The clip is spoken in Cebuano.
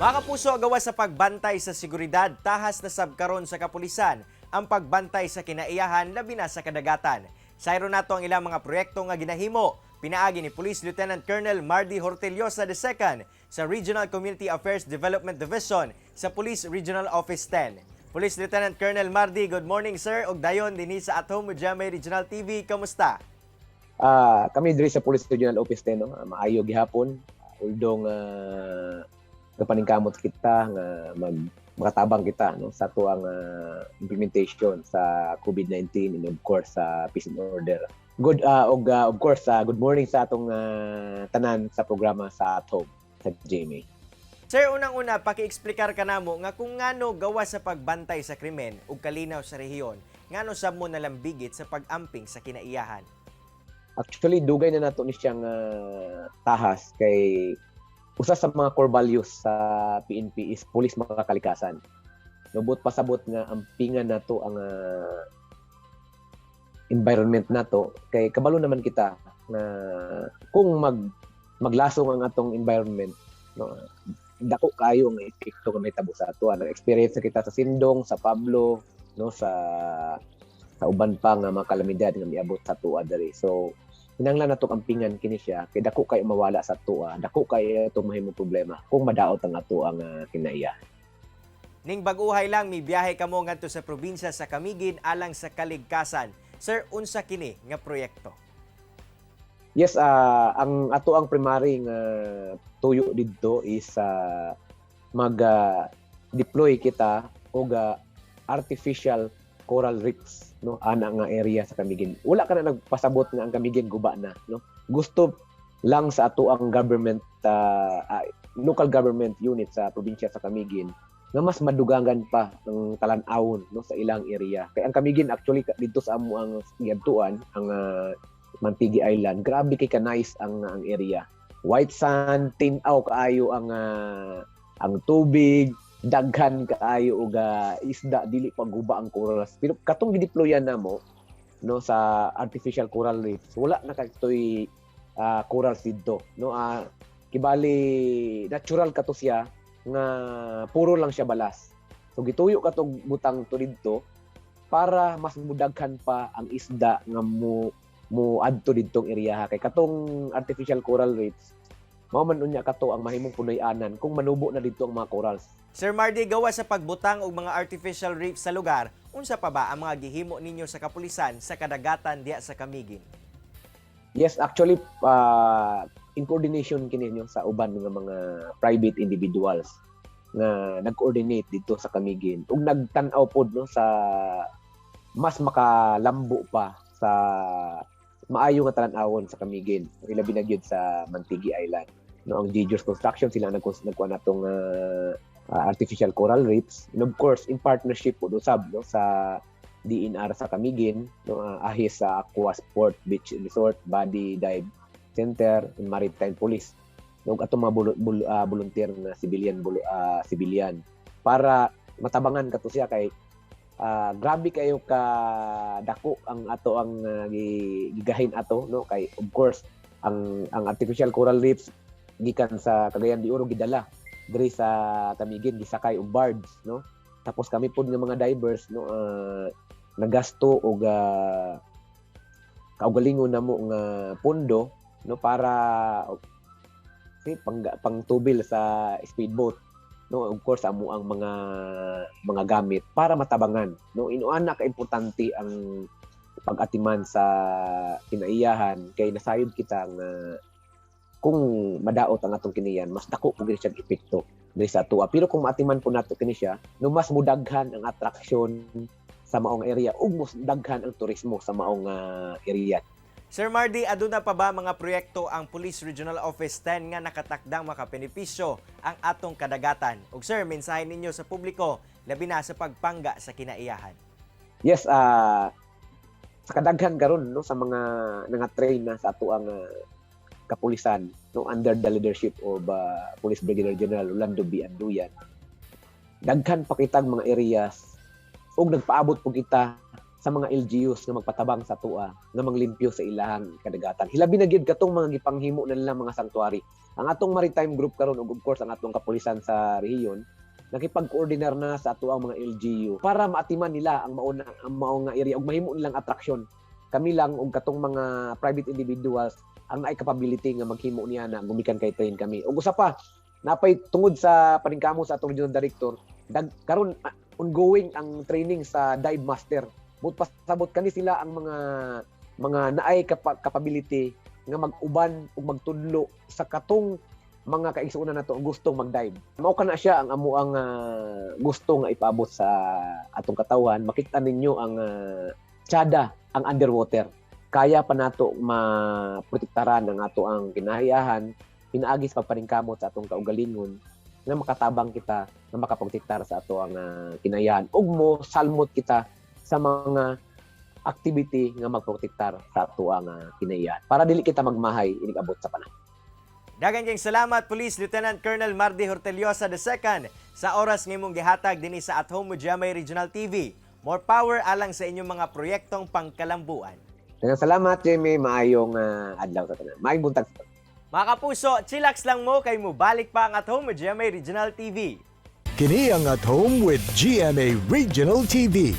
Mga kapuso, gawas sa pagbantay sa seguridad, tahas na sab karon sa kapulisan ang pagbantay sa kinaiyahan, labi na sa kadagatan. Sayro nato ang ilang mga proyekto nga ginahimo pinaagi ni Police Lieutenant Colonel Mardy Hortillosa II sa Regional Community Affairs Development Division sa Police Regional Office 10. Police Lieutenant Colonel Mardy, good morning, sir, ug dayon dinhi sa At Home with GMA Regional TV. Kamusta? Kami diri sa Police Regional Office 10, no, maayo gihapon, although kapaningkamot kita nga makatabang kita, no, sa atuang implementation sa COVID-19 and of course sa peace and order. Good og of course, good morning sa atong tanan sa programa sa At Home sa GMA. Sir, unang-una, paki-explikar ka namo nga kung ngano gawas sa pagbantay sa krimen ug kalinaw sa rehiyon, ngano sab mo nalambigit sa pag-amping sa kinaiyahan? Actually, dugay na nato ni siyang tahas kay usa sa mga core values sa PNP is police makakalikasan. Buot pasabot nga ampingan nato ang environment nato kay kabalo naman kita na kung maglasong ang atong environment, no, dako kayo ang epekto nga mahitabo sa ato. Nag-experience na kita sa Sindong, sa Pablo, no, sa uban pa nga mga kalamidad nga miabot sa atoa diri. So kinahanglan nato ampingan kini siya kay dako kayo mawala sa atoa, dako kayo atong mahimong problema kung madaot ang ato ang kinaiya. Ning bag-uhay lang, mibiyahe kamo ngadto sa probinsya sa Camiguin alang sa kaligkasan. Sir, unsa kini nga proyekto? Yes, ang ato ang primary nga tuyo didto is mag deploy kita og artificial coral reefs, no, ana nga area sa Camiguin. Wala ka na nagpasabot nga ang Camiguin guba na, no. Gusto lang sa ato ang government, local government unit sa probinsya sa Camiguin nga mas madugangan pa ang talan-awon, no, sa ilang area. Kay ang Camiguin actually dito sa amo ang giadtuan, ang Mantigue Island, grabe kay ka nice ang area. White sand, tin-aw kaayo ang tubig, daghan kaayo og isda, dili pa guba ang corals. Pero katong gideployan namo, no, sa artificial coral reefs, wala na katoy corals didto, no. Kibali natural kato siya nga puro lang siya balas. So gituyo katong butang to didto para mas mudaghan pa ang isda nga mo adto didtong area, kay katong artificial coral reefs mao man unya kato ang mahimong punoy-anan kung manubo na didto ang mga corals. Sir Mardy, gawas sa pagbutang og mga artificial reefs sa lugar, unsa pa ba ang mga gihimo ninyo sa kapulisan sa kadagatan diya sa Camiguin? Yes, actually, in coordination kini nyo sa uban nga mga private individuals nga nag-coordinate dito sa Camiguin ug nagtan-aw pod, no, sa mas makalambo pa sa maayo nga talan-awon sa Camiguin, ilabi na gyud sa Mantigue Island, no. Ang Genius Construction sila ang nagkuha natong artificial coral reefs and of course in partnership pod usab, no, sa DENR sa Camiguin, no, ahis sa Aqua Sport Beach Resort, Body Dive Center, and Maritime Police. No, atong mga volunteer na civilian para matabangan kato siya kay grabe kayo ka dako ang ato ang gigahin ato, no, kay of course ang artificial coral reefs gikan sa Cagayan de Oro gidala diri sa Camiguin, gisakay og barge, no. Tapos kami pod nga mga divers, no, nagasto og kaugalingon namo nga pondo, no, para okay, pangtubil sa speedboat, no, of course amo ang mga gamit para matabangan, no. Inuana ka importante ang pag-atiman sa kinaiyahan kay nasayod kita nga kung madaot ang atong kinaiyahan, mas dako pud gid siyang epekto diri sa atoa. Pero kung maatiman po nato kini siya, no, mas mudaghan ang atraksyon sa maong area ug mas daghan ang turismo sa maong area. Sir Mardy, aduna pa ba mga proyekto ang Police Regional Office 10 nga nakatakdang makabenepisyo ang atong kadagatan? Ug sir, mensahe ninyo sa publiko labi na sa pagpangga sa kinaiyahan. Yes, sa kadaghan karon, no, sa mga nga train na sa ato ang kapulisan, no, under the leadership of Police Brigadier General Orlando B. Anduyan. Daghan pa kitang mga areas ug nagpaabot po kita Sa mga LGUs nga magpatabang sa atoa nga manglimpyo sa ilahang kadagatan. Hilabi na gyud katong mga gipanghimo na nila mga sanctuary. Ang atong maritime group karon ug of course ang atong kapulisan sa rehiyon nakipag-coordinar na sa atoang mga LGU para maatiman nila ang mao nga area ug mahimo nilang atraksyon. Kami lang ug katong mga private individuals ang naay capability nga maghimo niya na gumikan kay train kami. Ug usa pa, napay tungod sa paningkamot sa atong regional director, karon ongoing ang training sa dive master. But pasabot kani sila ang mga naay capability nga mag-uban ug magtudlo sa katong mga kaigsuonan nato ang gustong mag-dive. Mao kana siya ang amo ang gusto nga ipaabot sa atong katawhan. Makita ninyo ang tsada ang underwater. Kaya pa nato maprotektaran ang ato ang kinahiyahan pinaagi sa pagpaningkamot sa atong kaugalingon nga makatabang kita nga makaprotektar sa ato ang kinahiyahan ug mo salmot kita sa mga activity nga magprotektar sa ato ang kinahiyahan para dili kita magmahay inig abot sa panahon. Daghang kayong salamat, Police Lieutenant Colonel Mardy Hortillosa II, sa oras nga imong gihatag dinhi sa At Home with GMA Regional TV. More power alang sa inyong mga proyektong pangkalambuan. Daghang salamat, Jimmy. Maayong adlaw sa tanan. Maayong buntag sa tanan. Mga kapuso, chillax lang mo kay mubalik pa ang At Home with GMA Regional TV. Kini ang At Home with GMA Regional TV.